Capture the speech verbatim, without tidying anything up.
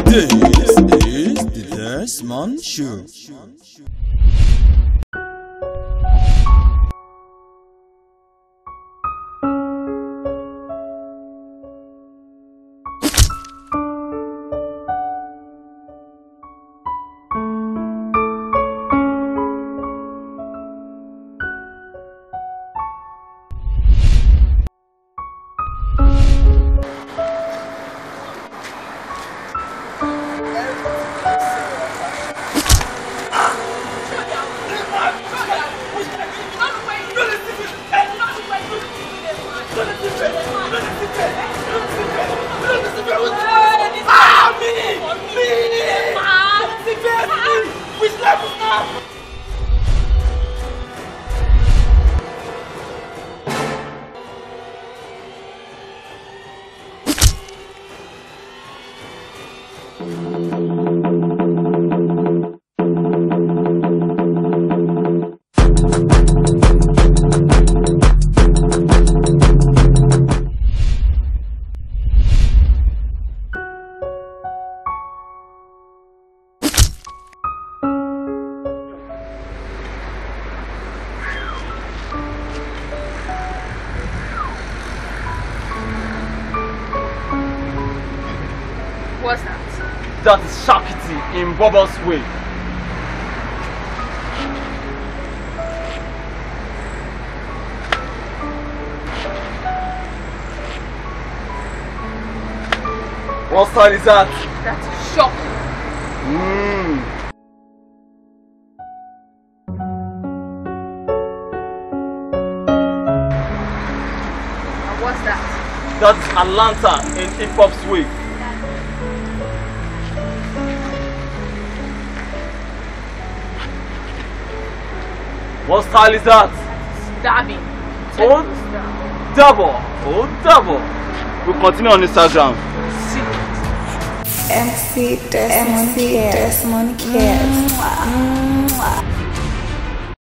This is the Desmond Show. What's that? That is Shakiti in Bubbles way. What style is that? That is shocking. Mm. And what's that? That's Atlanta in hip hop's way. What style is that? Dabbing. Oh, double. Oh, double. We'll continue on Instagram. See. M C Desmond Cares. Desmond Cares. Mwah. Mwah.